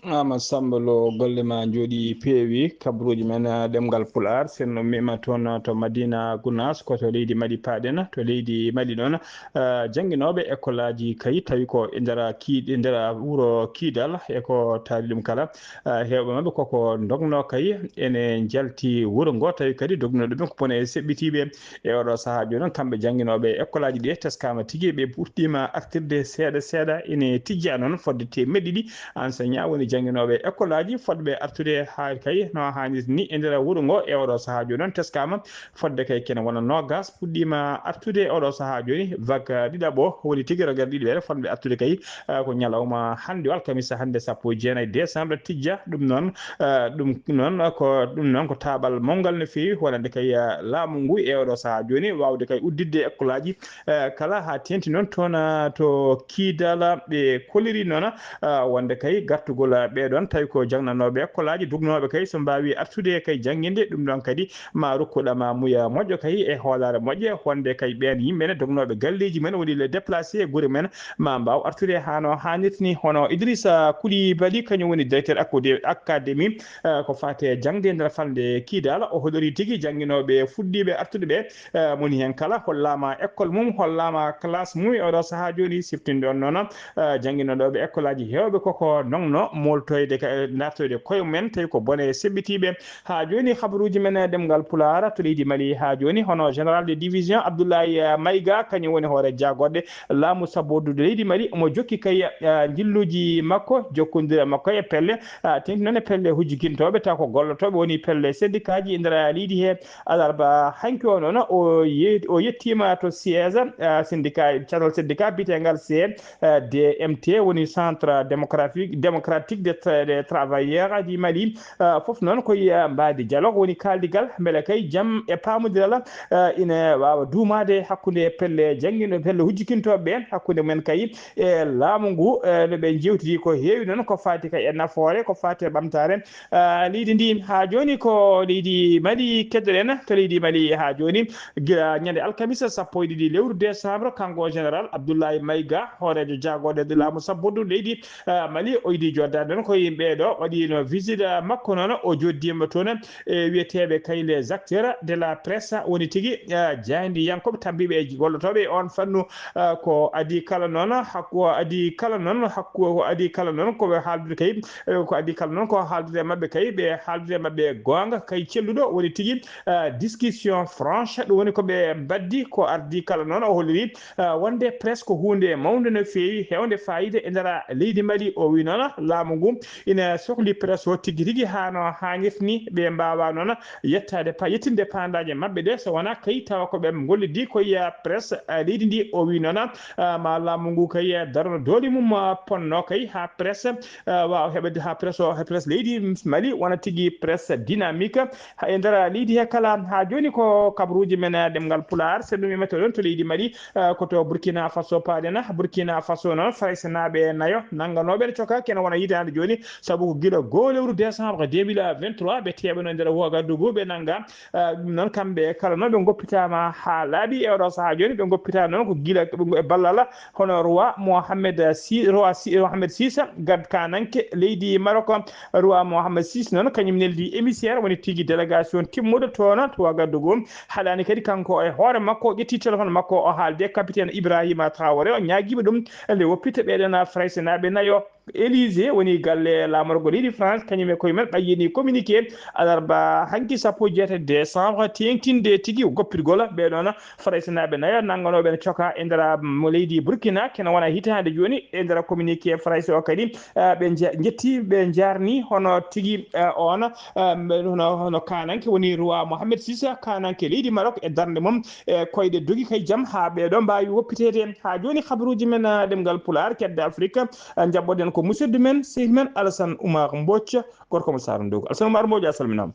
Ama Samba Lo, golle ma njooɗi peewi, kabaruuji men, eh, ɗemngal Pulaar, sen no mema toon, eh, to Madina Gunaas, ko to leydi Mali paaɗen, to leydi Mali ɗoon, eh, jannginooɓe ekkolaaji kay, tawi ko e nder kii-, e nder wuro Kiidal, e ko taari ɗum kala, eh, heewɓe maɓɓe koko ndogno kay, ene njalti wuro ngo, tawi kadi dognooɓe ɗum ko bone e seɓɓitiiɓe. E oɗo sahaa jooni noon, kamɓe jannginooɓe e ekkolaaji ɗi teskaama tigi, ɓe puɗɗiima artirde seeɗa seeɗa, ene tijjaa noon fodde teemeɗɗe ɗiɗi enseignant woni jannginooɓe e ekkolaaji fodɓe artude haa kay no haanirta ni e nder wuro ngo. E oɗo sahaa jooni noon teskaama fodde kay kene wona noogaas puɗɗiima artude e oɗo sahaa jooni. Vague ɗiɗaɓo woni tigi rogere ɗiɗi ɓeere fodɓe artude kay, eh, ko ñalawma hannde o alkamisa hannde sappo e jeenayi décembre tijja. Ɗum noon, eh, ɗum noon ko, ɗum noon ko taaɓal mawngal no feewi wonande kay, eh, laamu ngu e oɗo sahaa jooni waawde kay udditde ekkolaaji, eh, kala haa teeŋti noon toon, eh, to Kiidal. Ɓe kolliri noon, eh, wonde kay gartugol, eh, ɓee ɗoon tawi ko jannginooɓe ekkolaaji dugnooɓe kay so mbaawi artude kay jannginde ɗum ɗoon kadi ma rokku ɗama muya moƴƴo kay e hoolaare moƴƴe wonde kay ɓeen yimɓe ne dognooɓe galleeji men woni les déplacés e gure men ma mbaaw artude haa no haanirta ni. Hono Idrissa Coulibaly kañum woni directeur acadé-, académie, eh, ko faate jaŋde e nder falnde Kiidal, o hollori tigi jannginooɓe fuɗɗiiɓe artude ɓe, eh, moni heen kala hollaama école mum, hollaama classe mum e oɗo sahaa jooni. Siftinde on noon, eh, jannginooɓe ekkolaaji heewɓe koko ndogno mooltoyde ka, eh, ndartoyde koye mumen tawi ko bone seɓɓitiiɓe. Haa jooni, habaruuji men e ɗemngal Pulaar to leydi Mali haa jooni, hono général de division Abdoulaye, eh, Maïga, kañum woni hoore jaagorɗe laamu sabboodude leydi Mali, omo jokki kay, eh, njilluuji makko, jokkondire makko e pelle, eh, teeŋti noon e pelle hujjikintooɓe, taw ko gollotooɓe woni pelle syndicat ji e nder leydi he. Alarba hanki o noon, o ye-, o yettiima to siège, eh, syndicat, catal syndicat biyeteengal C, eh, D M T, woni Centre Démocratique, Démocratique des Tra-, des Travailleurs du Mali, eh, fof noon ko, eh, mbaadi dialogue woni kaaldigal, mbele kay jam e paamondiral, eh, ina waawa duumaade hakkunde pelle jannginooɓe, pelle hujjikintooɓe ɓe, hakkunde mumen kay e laamu ngu, eh, no ɓe njeewtidi ko heewi noon ko faati kay e nafoore, ko faati e ɓamtaare, eh, leydi ndi. Haa jooni ko leydi Mali keddoɗen, to leydi Mali haa jooni, gila ñande alkamisa sappo e ɗiɗi lewru décembre, kanko général Abdoulaye Maïga, hooreejo jaagorɗe laamu sabbundu leydi, eh, Mali, o yiɗi jooɗdaade noon ko yimɓe ɗo, waɗiino visite, eh, makko noon, o jooɗdiima toon e wiyeteeɓe kay les acteurs de la presse, woni tigi, eh, jaayndiyankooɓe, tammbiiɓe e gollotooɓe e oon fannu, eh, ko adii kala noon, hakku, ko adii kala noon, hakku, ko adii kala noon, ko ɓe haaldude kay, eh, ko adii kala noon, ko haaldude e maɓɓe kay, ɓe haaldude e maɓɓe goonga kay celluɗo, woni tigi, eh, discussion franche, ɗum woni ko ɓe mbaddi, ko ardii kala noon, o holliri, eh, wonde presse ko huunde mawnde no feewi, heewnde faayiida e nder leydi Mali. O wi noon, laamu ngu ina sokli presse o tigi rigi haa no haanirta ni, ɓe mbaawa noon yettaade pa-, yettinde paandaaje maɓɓe ɗe, so wonaa kay tawa ko ɓe ngollidi ko ya presse, eh, leydi ndi. O wi noon, eh, ma laamu ngu kay, eh, darno doole mum, eh, ponno kay haa presse, eh, waawa heɓde haa presse o, haa presse leydi Mali wona tigi presse dynamique. Ha, e nder leydi he kala, haa jooni ko kabaruuji men, eh, ɗemngal Pulaar, so ɗum e metto ɗon to leydi Mali, eh, ko to Burkina Faso paaɗen. Burkina Faso noon, Faraysenaaɓe nayo nannganooɓe ne coka kene wona yiɗaande jooni, sabu ko gila goo lewru décembre deux mille vingt-trois ɓe teɓano e nder Ouagadougou, ɓe nannga. Ah, ɗum noon, kamɓe kala noon ɓe ngoppitaama haa laaɓi e oɗo sahaa jooni, ɓe ngoppitaa noon ko gila e ballal hono roi Mohamed si-, roi si-, Mohamed six, gad kananke leydi Maroc. Roi Mohamed six noon, kañum neldi émissaire, woni tigi délégation timmuɗo toon to Ouagadougou. Haɗaani kadi kanko e hoore makko, o ƴetti téléphone makko, o haalde capitaine Ibrahima Traoré, o ñaagiima ɗum nde woppita ɓeɗon Faraysenaaɓe nayo. Élysée woni galle laamorgo leydi France, kañum e koye men ɓayyini communiqué alarba hanki sappo e jeetati décembre, teeŋtinde tigi goppirgol ɓeɗon Faraysenaaɓe nayo nannganooɓe ene coka e nder, ah, mo leydi Burkina, kene wona hitaande jooni. E nder communiqué Farayse o kadi, ah, ɓe nje-, njetti, ɓe njarni hono tigi, ah, on, ah, hono, hono kananke woni roi Mohamed six, kananke leydi Maroc, e darnde mum e koyɗe dogi kay jam haa ɓeɗo mbaawi woppiteede. Haa jooni, habaruuji men, ah, ɗemngal Pulaar, kedde Afrique, ah, njaɓɓoɗen ko musidɗo men, sehil men Alassane Oumar Mbodj, gorko mo Saara Ndogo. Alassane Oumar Mbodj, a salminaama.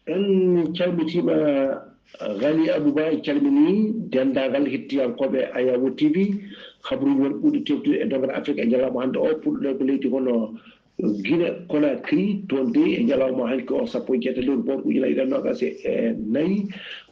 En calmitiima, Ghali Abouba, en calminii denndaangal hettiyankooɓe Ayawo T V. Habaruuji men ɓurɗi tewtude e doŋngal Afrique e ñalawma hannde o, puɗɗo ko leydi hono Guinée Conakry, toon dey e ñalawma hanki o, sappo e jeetati lewru go'oto ujunere e noogas e nayi.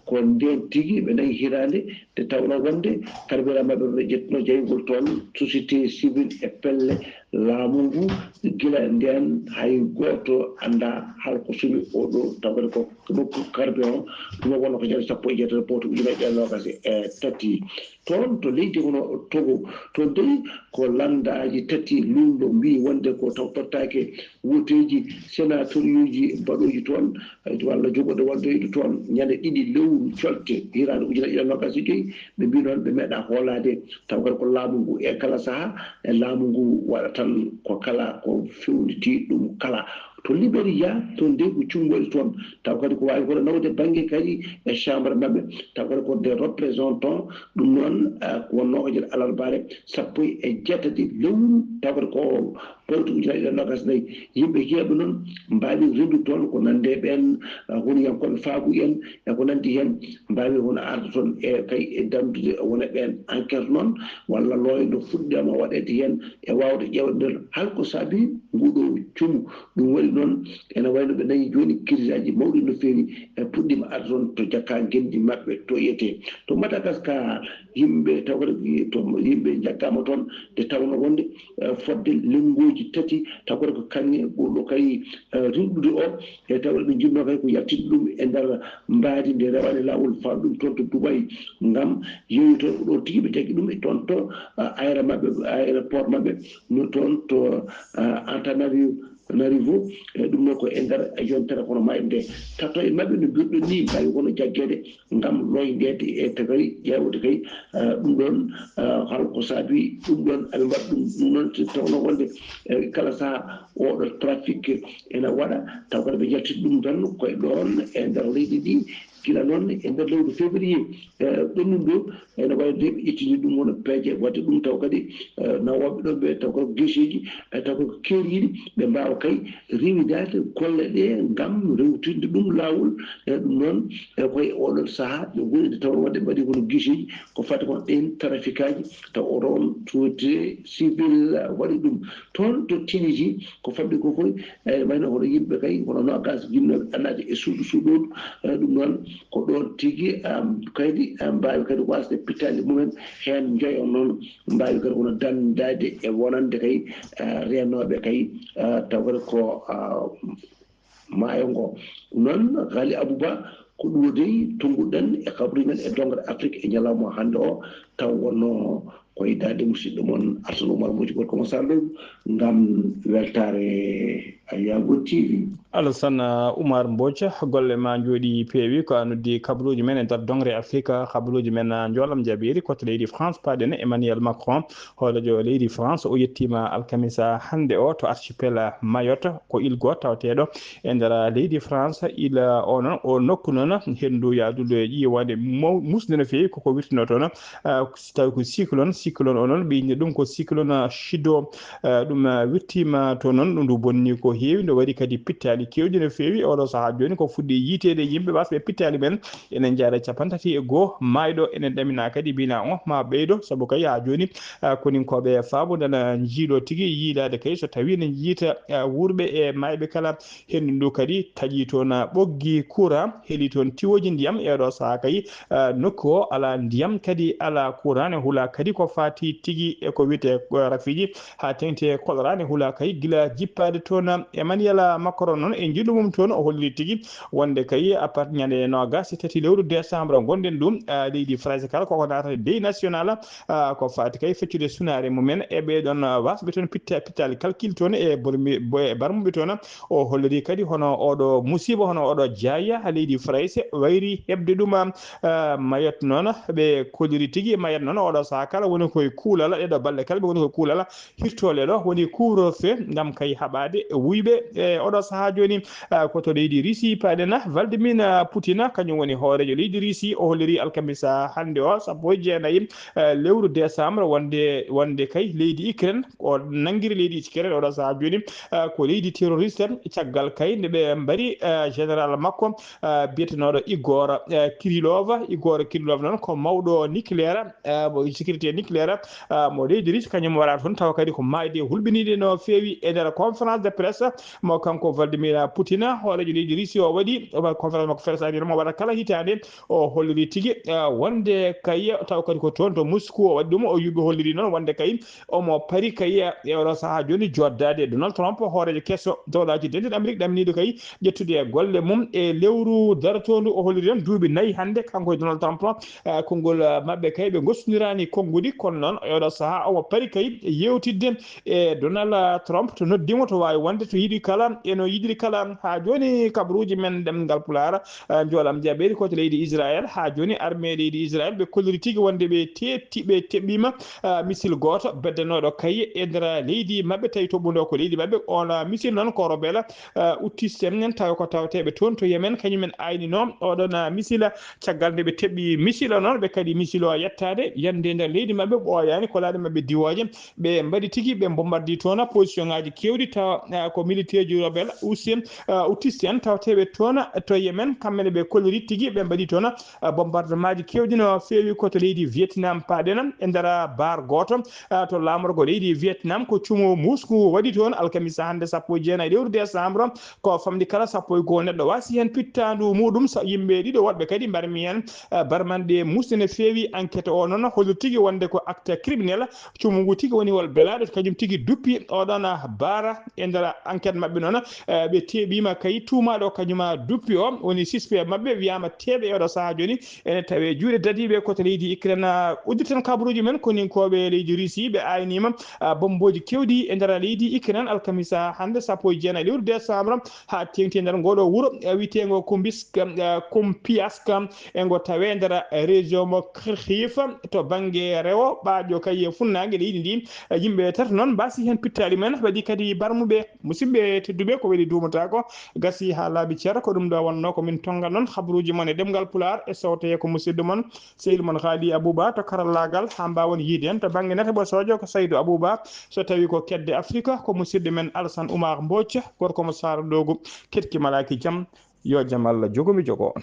Ko ndeen tigi ɓe nayi hitaande, nde tawnoo wonde carburant maɓɓe ɓe ƴettuno jeyngol toon, société civile e pelle laamu ngu, gila ndeen hay gooto anndaa hol ko somi oɗo, taw kadi ko nokku carburant, ɗum o wonnoo ko ñande sappo e jeetati bowte ujunere e noogas e tati. Toon to leydi hono Togo, toon dey ko lanndaaji tati luulndo mbii wonde ko taw tottaake wooteeji senatoriyuuji baɗooji toon, eh, walla jogooɗe waɗdoyɗo toon ñande ɗiɗi lewru colte hitaande ujunere e noogas e joy. Ɓe mbii noon ɓe meeɗaa hoolaade, taw kadi ko laamu ngu e kala sahaa, e laamu ngu waɗa tan ko kala ko fewnditii ɗum kala. To Liberia, toon dey ko cuumu waɗi toon, taw kadi ko waawi hono nawde bannge kadi e chambre maɓɓe, taw kadi ko des représentants, ɗum noon, ah, ko wonnoo ko ñande alarbaare sappo e jeetati lewru, taw kadi ko bowte ujunere e noogas e nayi. Yimɓe yeeɓe noon mbaawi renndude toon ko nande ɓeen, ah, honiyankooɓe faabu en e ko nanndi heen, mbaawi hono arde toon e kay e danndude wona ɓeen enquête noon, walla looyde fuɗɗiima waɗeede heen e waawde ƴeewde nder hol ko saabii nguɗo cuumu. Ɗum waɗi noon, ene wayi no ɓe nayi jooni kirisaaji mawɗi no feewi, e puɗɗiima arde toon to jakka ngenndi maɓɓe to etee. To Madagascar, yimɓe taw kadi to yimɓe njaggaama toon, nde tawnoo wonde, eh, fodde lenngooji tati, taw kadi ko kaŋŋe ɓurɗo kay, eh, rimɗude o, e taw ɓe njinnoo kay ko yaltinde ɗum e nder mbaadi nde rewaani laawol, faa ɗum toon to Dubai, ngam yeeyoytoo ko ɗoon tigi ɓe njaggi ɗum e toon to, ah, aéro maɓɓe, aéroport maɓɓe, no toon to, ah, Antananarivo. E ɗum noon ko e nder yontere hono maayde nde. Tato e maɓɓe no mbiruɗon ni mbaawi kono jaggeede ngam loyndeede e tagari ƴeewde kay, ah, ɗum ɗoon, ah, hol ko saabii ɗum ɗoon aɓe mbaɗa ɗum. Ɗum noon so tawnoo wonde, eh, kala sahaa oɗo trafic ene waɗa, taw kadi ɓe njaltiti ɗum tan koye ɗoon e nder leydi ndi, gila noon e nder lewru février, eh, ɗum ɗum ɗo, ene waɗa nde ɓe ƴettini ɗum wona peeje, waɗde ɗum taw kadi, eh, nawooɓe ɗoon ɓe taw ko geseeji, eh, taw ko keeriiɗi, ɓe mbaawa kay rewindaade golle ɗe ngam rewtinde ɗum laawol. E ɗum noon, e koye oɗon sahaa, ɓe ngoni nde tawnoo waɗde mbaɗi kono geseeji, ko fati kon ɗeen trafikaaji, taw oɗon société civil waɗi ɗum. Toon to Tunisie, ko famɗi ko koye, e wayno hono yimɓe kay, hono noogaas jinnooɓe ɗannaaji e suudu suuɗoodu. E ɗum noon, ko ɗoon tigi, am, kaydi, am, mbaawi kadi wasde pittaali mumen heen njoyo noon, mbaawi kadi hono danndaade e wonande kay, ah, reenooɓe kay, ah, taw kadi ko, ah, maayo ngo. Noon, Ghali Abouba, ko ɗum o dey tonnguɗen e kabri men e dongre Afrique e ñalawma hannde o, taw wonno ko e daande musidɗo mon Alassane Oumar Mbodj, gorko mo Saloum, ngam weltaare Ayago T V. Alassane Oumar Mbodj, golle ma njooɗi peewi, ko a noddi kabaruuji men e nder dongre Afrique, kabaruuji men, ah, njoolam jaɓeeri, ko to leydi France, paaɗen Emmanuel Macron, hooreejo leydi France, o yettiima alkamisa hannde o to archipel Mayotte, ko île gooto tawateeɗo e nder leydi France. Île o noon, o nokku noon, henndu yaaduɗo e ƴiiwande maw-, musde no feewi, koko wirtinoo toon, ah, so tawi ko cyclone, cyclone o noon, ɓe inni ɗum ko cyclone Chido, ah, ɗum, ah, wirtiima toon noon, ɗum ndu bonni ko heewi, ndu waɗi kadi pittaali keewɗi no feewi. Oɗo sahaa jooni ko fuɗɗi yiiteede yimɓe wasɓe pittaali men. Enen njaara capanɗe tati e goo maayɗo. Enen ɗamina kadi mbina on ma ɓeydo, sabu kay haa jooni, ah, koninkooɓe faabo nana njiilo tigi yiilaade kay so tawi ne njiita, ah, wuurɓe e maayɓe kala. Hendu ndu kadi taƴi toon, ah, ɓoggi courant, heli toon tiwooji ndiyam. E oɗo sahaa kay, ah, nokku o alaa ndiyam kadi alaa courant, ne hula kadi ko faati tigi e ko wiyetee, ah, rafiiji. Haa teŋti e kolera ne hula kay gila jippaade toon e Emmanuel Macron noon e njillu mum toon o holliri tigi wonde kay à partir ñande noogas e tati lewru décembre ngonɗen ɗum, ah, leydi France kala koko naatata deuil national, ah, ko faati kay feccude sunaare mumen e ɓee ɗoon, ah, wasɓe toon pitta-, pittaali calcul toon e bormi-, bo-, e barmuɓe toon. O holliri kadi hono oɗo musiba, hono oɗo jaaya leydi France wayri heɓde ɗum, ah, Mayotte noon ɓe kolliri tigi Mayotte noon oɗo sahaa kala woni koye kuulala, ɗeɗo balɗe kala ɓe ngoni koye kuulala. Hirtoole ɗo woni couvre-feu ngam kay haɓaade wuyɓe e oɗo sahaa jooni. Ah, ko to leydi Russie paɗena. Vladimir Putin kañum woni hooreejo leydi Russie, o holliri alkamisa hannde o sappo e jeenayi, ah, lewru décembre wonde, wonde kay leydi Ukraine o nanngiri leydi Ukraine oɗo sahaa jooni, ah, ko leydi terroriste caggal kay nde ɓe mbari, ah, général makko, ah, biyetenooɗo Igor, ah, Kirillov. Igor Kirillov noon ko mawɗo nucléaire, ah, mo sécurité nucléaire, ah, mo leydi Russie, kañum waɗa toon tawa kadi ko maayde hulɓiniiɗe no feewi e nder conférence de presse mo kanko Vladimir Putin, hooreejo leydi Russie o waɗi, o waɗi conférence makko presse ari mo waɗa kala hitaande, o holliri tigi, ah, wonde kay tawa kadi ko toon to Moscou o waɗi ɗum, o yuɓi holliri noon wonde kay omo pari kay e oɗo sahaa jooni joddaade e Donald Trump, hooreejo keso dowlaaji denɗe Amérique ɗamniiɗo kay ƴettude e golle mum e lewru darotoondu. O holliri noon duuɓi nayi hannde kanko e Donald Trump, ah, konngol, ah, maɓɓe kay ɓe ngostondirani konnguɗi, kono noon e oɗo sahaa omo pari kay yewtidde e Donald Trump to noddi mo to waawi wonde to yiɗi kala e no yiɗiri kala. Haa jooni kabaruuji men ɗemngal Pulaar, ah, njoolam jaɓeeri ko to leydi Israël. Haa jooni armée leydi Israël ɓe kolliri tigi wonde ɓe teetti, ɓe teɓɓiima, ah, missile gooto beddanooɗo kay e nder leydi maɓɓe, tawi toɓɓundo ko leydi maɓɓe. On, ah, missile noon ko rebelle, ah, huthiste en tawi ko tawateeɓe toon to Yemen, kañum en aynino oɗon, ah, missile caggal nde ɓe teɓɓi missile o noon, ɓe kadi missile o yettaade yande nder leydi maɓɓe ɓooyaani ko laaɗe maɓɓe diwooje. Ɓe mbaɗi tigi, ɓe bombardii toon position ŋaaji keewɗi tawa, ah, ko militaire ji rebelle huthiste, ah, huthiste en tawateeɓe toon to Yemen, kamɓe ne ɓe kolliri tigi, ɓe mbaɗi toon, ah, bombardement ji keewɗi no feewi ko to leydi Vietnam paɗen e nder baar gooto, ah, to laamorgo leydi Vietnam ko cumu Moscou waɗi toon alkamisa hannde sappo e jeenayi lewru décembre. Ko famɗi kala sappo e goo neɗɗo wasi heen pittaandu muɗum, sa-, yimɓe ɗiɗo woɗɓe kadi mbarmi heen, ah, barmanɗe musde no feewi. Enquête o noon holli tigi wonde ko acte criminel. Cumungu tigi woni wol belaaɗo, kañum tigi duppi oɗon, ah, baara e nder enquête maɓɓe noon, eh, ɓe teɓima kay tuumaaɗo kañuma duppi o woni suspect maɓɓe wiyaama teeɓe e oɗo sahaa jooni ene tawe juuɗe dadiiɓe ko to leydi Ukraine. Uddirten kabaruuji men koninkooɓe leydi Russie ɓe aynima, ah, bombooji keewɗi e nder leydi Ukraine alkamisa hannde sappo e jeenayi lewru décembre haa teeŋti e nder ngooɗo wuro, eh, wiyeteengo Kumbisk, eh, Kumpiask, e ngo tawe nder région mo Kharkiv to bannge rewo ɓaajo kay e funnaange leydi ndi. Yimɓe tato noon mbasi heen pittaali men, waɗi kadi barmuɓe. Musidɓe tedduɓe, ko weli duumata ko gasi haa laabi cer. Ko ɗum ɗo wonno ko min tonga noon habaruuji mon e ɗemngal Pulaar e sawtoye ko musidɗo mon sehil mon Haali Abuba to karallaagal haa mbaawon yiide en. To bannge nete ɓosoojo ko Saydu Abuba, so tawi ko kedde Afrika ko musidɗo men Alsan Umar Mbooc, gorko mo Saara Doogu. Ketki malaaki jam, yo jam Allah jogo mi jogo on.